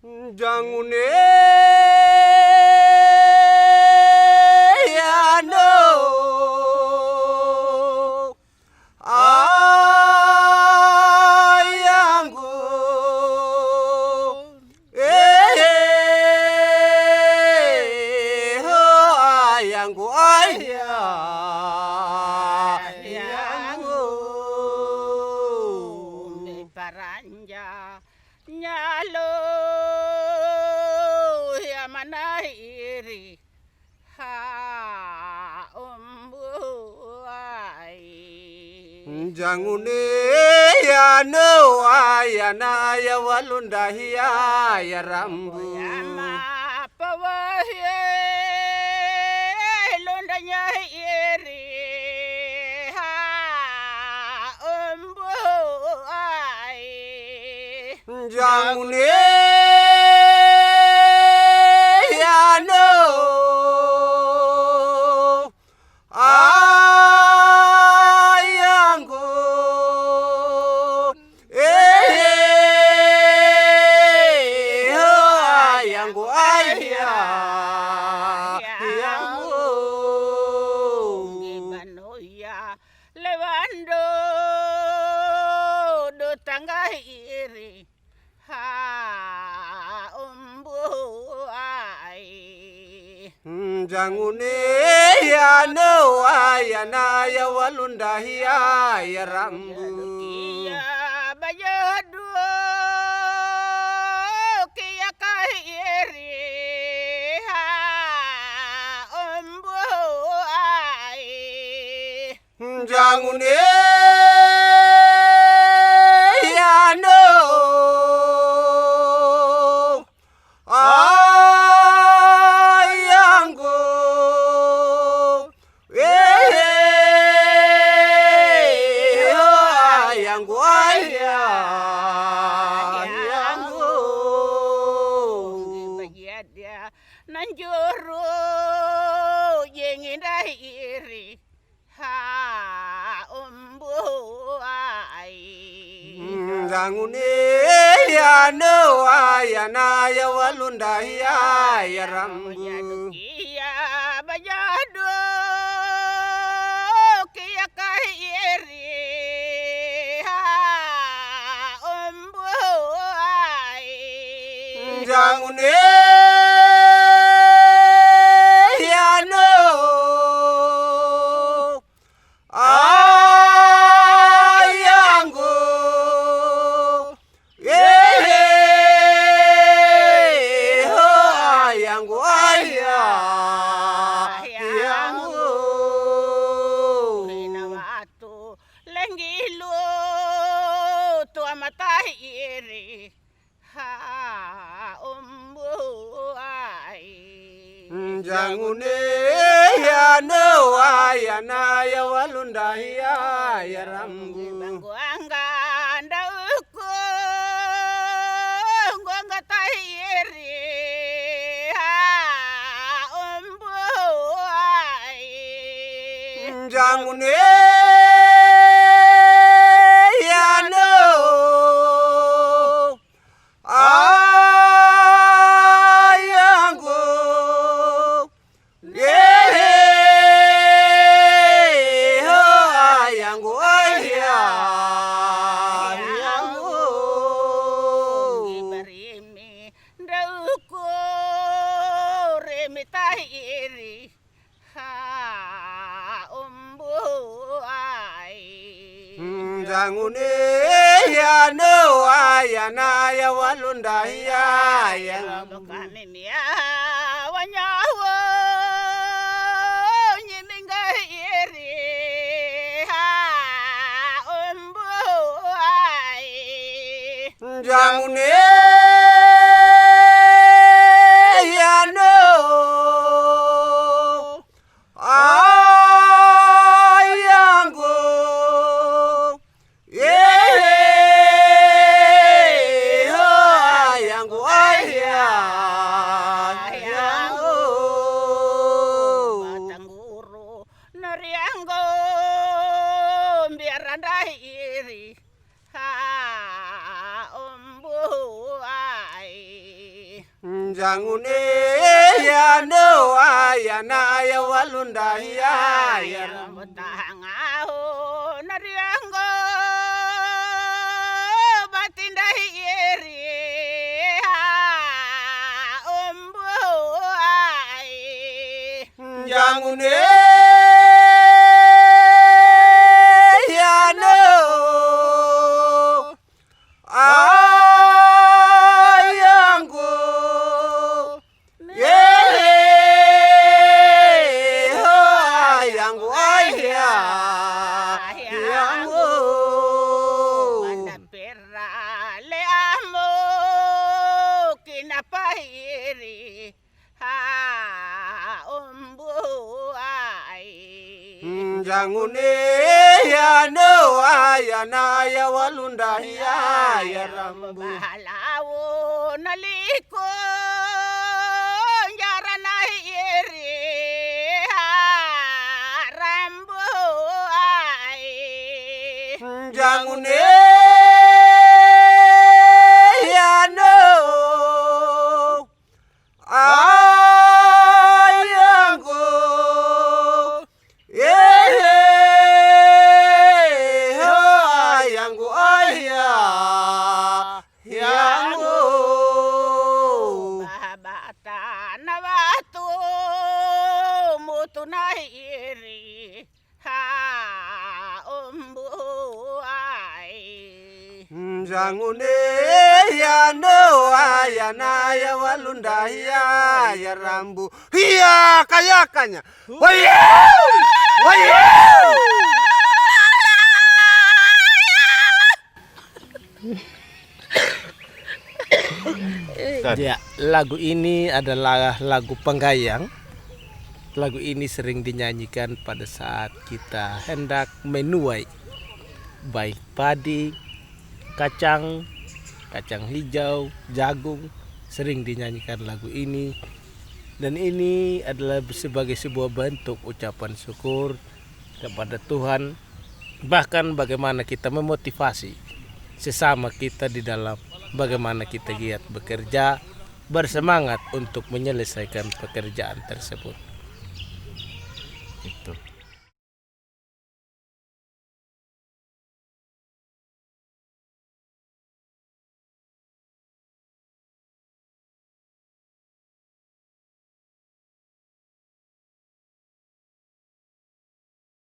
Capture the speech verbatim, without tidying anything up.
Jangune yano ayangu, eh, ho ayangu, aya, ayangu. Paranja nyalo ya mana iri ha umbu ai. Jangune yano ayana ya walunda hiya ya rambu. Ya ma pawahe lunda nya iri ha umbu ai. Jangune yano ayangu, eh, ho ayangu, aya, ayangu. Gimanoya lewando do tangga iri ha umbu ai. Jangune yano ayana ya walunda hiya ya rambu. Kia bayadu kia kairi ha umbu ai. Jangune yano ayangu, eh, ayangu, aya, ayangu. Nanjuru yengindai iri ha umbu ai. Jangune yano ayana ya walunda hiya ya rambu. Kia bayadu kia kairi ha umbu ai. Jangune yano ayangu, eh, ho ayangu, aya, ayangu. Ina watu lengilu tua mata iri ha umbu ai. Jangune yano ayana ya walunda hiya ya rambu. Banguanga ndauku nguanga tairi ha umbu ai. Jangune yano ayangu, eh, ho ayangu, aya, ayangu. Rimi ndauku rimi tairi ha umbu ai. Jangune yano ayana ya walunda hiya ya. Kami mia wanyawo nyiminga iri ha umbu ai. Jangune yano ayangu, eh, ho ayangu, aya, ayangu. Batanguru nariangu biaranda iri ha umbu ai. Jangune ya no aya na ya walunda ya ya. Mutanga ho nariango batinda hieri ha ombo ai. Jangune ya no ayango ye ho ayango aya yango. Mana perale amo kinapahiri ha ombo ai. Jangune ya no aya na ya walunda ya ya rambu. Bahalawo naliko jarana iri ha rambu ai. Jangune ya no ayango ye ho ayango aya yango. Babata na watu mutu na iri ha ombo ai. Jangune ya no aya na ya walunda ya ya rambu ya kaya kanya. Waye! Waye! Ya, lagu ini adalah lagu Panggayang. Lagu ini sering dinyanyikan pada saat kita hendak menuai baik padi, kacang, kacang hijau, jagung, sering dinyanyikan lagu ini. Dan ini adalah sebagai sebuah bentuk ucapan syukur kepada Tuhan, bahkan bagaimana kita memotivasi sesama kita di dalam bagaimana kita giat bekerja, bersemangat untuk menyelesaikan pekerjaan tersebut.